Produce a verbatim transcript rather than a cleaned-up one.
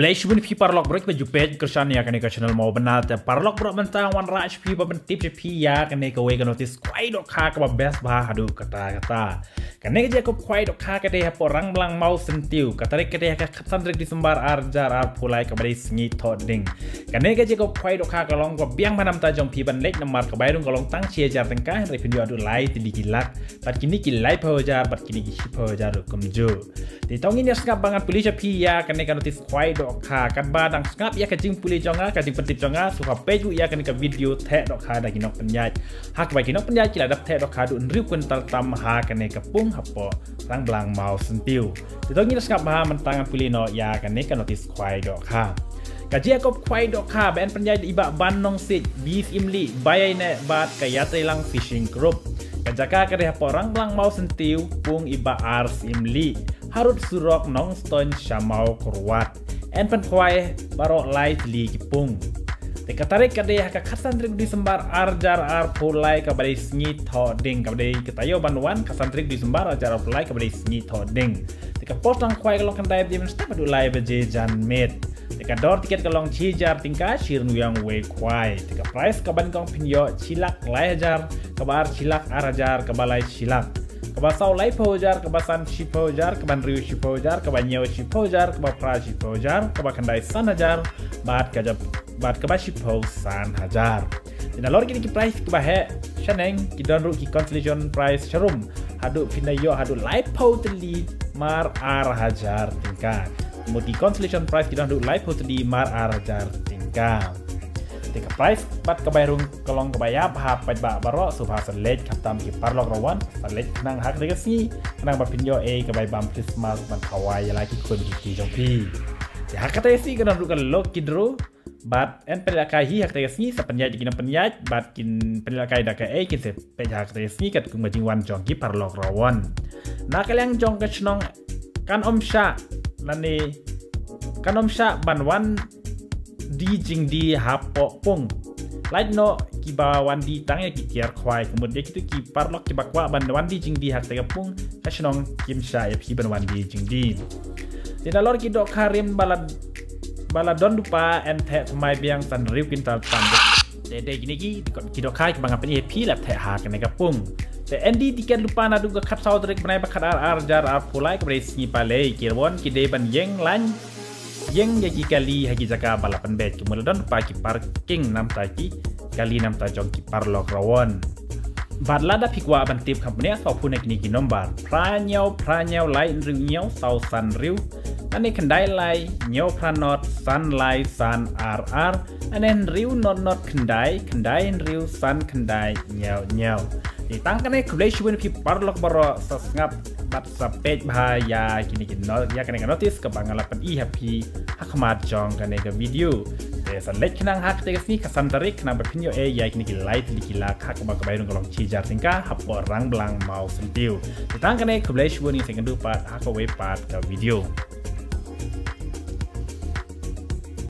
Khublei shibun phi paralok baroh ba ju peit kyrshan ïa kane ka channel Mawbynna. Te paralok baroh, mynta ngan wanrah sha phi ban pyntip sha phi ïa kane kawei ka notice khwai dohkha kaba best bha haduh katta katta. Kane ka jingïakob khwai dohkha ka dei hapoh Rangblang Mawsyntiew. Ka tarik ka dei ha ka khatsan tarik Disembar ar hajar arphew lai kaba dei sngi Thohdieng. Kane ka jingïakob khwai dohkha ka long kaba biang bha na ka bynta jong phi ban leit, namar ka bai rung ka long tang shi hajar tyngka, hynrei phin ïoh haduh lai tylli ki lak. Bad kine ki laiphew hajar, bad kine ki shiphew hajar ruh kumjuh. Te to ngin ïa sngap ba ngan pule sha phi ïa kane ka notice khwai dohkha. Katba dang sngap ïa ka jingpule jong nga, ka jingpyntip jong nga, sngewbha peit ruh ïa kane ka video, theh dohkha da ki nongpynïaid. Ha kaba ki nongpynïaid ki la dep theh dohkha haduh hynriew kwintal tam ha kane ka pung hapoh Rangblang Mawsyntiew. Te to ngin ïa sngap bha, mynta ngan pule noh ïa kane ka notice khwai dohkha. Ka jingïakob khwai dohkha ba yn pynïaid da i Bah Ban Nongsiej, Bah Syiemlieh, Bah Ïaineh bad ka Ïatreilang Fishing Group. Ka jaka ka dei hapoh Rangblang Mawsyntiew, pung i Bah R Syiemlieh, harud surok Nongstoiñ sha Mawkyrwat. Yn pynkhwai baroh lai tylli ki pung. Te ka tarik ka dei ha ka khatsan tarik Disembar ar hajar arphew lai kaba dei sngi Thohdieng, kaba dei ka taïew ban wan, khatsan tarik Disembar ar hajar arphew lai kaba dei sngi Thohdieng. Te ka por tang khwai ka long khyndai baje mynstep haduh lai baje janmiet. Te ka dor tiket ka long shi hajar tyngka, shi rynieng wei khwai. Te ka prize kaba nyngkong phin ïoh shi lak lai hajar, kaba ar shi lak ar hajar, kaba lai shi lak, kaba saw laiphew hajar, kaba san shiphew hajar, kaba hynriew shiphew hajar, kaba hynñiew shiphew hajar, kaba phra shiphew hajar, kaba khyndai san hajar, bad ka jap-, bad kaba shiphew san hajar. Te nalor kine ki prize kiba heh shaneng, ki don ruh ki consolation prize sharum. Haduh phin da ïoh haduh laiphew tylli mar ar hajar tyngka. Mut ki consolation prize ki don haduh laiphew tylli mar ar hajar tyngka. Te ka prize bad ka bai rung ka long kaba ïap ha paidbah baroh, sngewbha sa leit khamtam ki paralok rawan, sa leit khnang ha kata ka sngi, khnang ba phin ïoh ei ka bai bam Christmas ban khawai ïa la ki khun ki kti jong phi. Te ha kata ka sngi ka don ruh ka lucky draw, bad yn pynlehkai hi ha kata ka sngi, sa pynïaid da ki nongpynïaid, bad kin pynlehkai da kaei kin sa peit ha kata ka sngi katkum ka jingwan jong ki paralok rawan. Na ka liang jong ka shnong kan ym shah, lane kan ym shah ban wan die jingdie hapoh pung. Lait noh kiba wan die tang ïa ki tiar khwai, ka mut ïa kito ki paralok kiba kwah ban wan die jingdie ha kata ka pung, ka shnong kim shah ïa phi ban wan die jingdie. Te nalor ki dohkha rim ba la, ba la don lypa yn theh thymmai biang san hynriew kwintal tam. Te dei kine ki, ki dohkha kiba nga pyni ïa phi la theh ha kane ka pung. Te yn die tiket lypa naduh ka khatsaw tarik bnai ba khatar ar hajar arphew lai kaba dei sngi Palei. Ki rawan ki dei ban ïeng lain, ïeng ïa ki kali ha ki jaka ba la pynbeit, kumno la don lypa ki parking namar ki kali namar jong ki paralok rawan. Bad lada phi kwah ban tip kham bniah, sngewbha phone ha kine ki nombar: phra hynñiew phra hynñiew lai hynriew hynñiew saw san hynriew, lane khyndai lai hynñiew phra nod san lai san ar ar, lane hynriew nod nod khyndai khyndai hynriew san khyndai hynñiew hynñiew. Te tang kane, khublei shibun phi paralok baroh, sa sngap bad sa peit bha ïa kine ki no-, ïa kane ka notice kaba nga la pyni ha phi ha khmat jong kane ka video. Te sa leit khnang ha kata ka sngi khatsan tarik khnang ba phin ïoh ei ïa kine ki lai tylli ki lak, ha kaba ka bai rung ka long shi hajar tyngka hapoh Rangblang Mawsyntiew. Te tang kane, khublei shibun, ngin sa ïakynduh pat ha kawei pat ka video.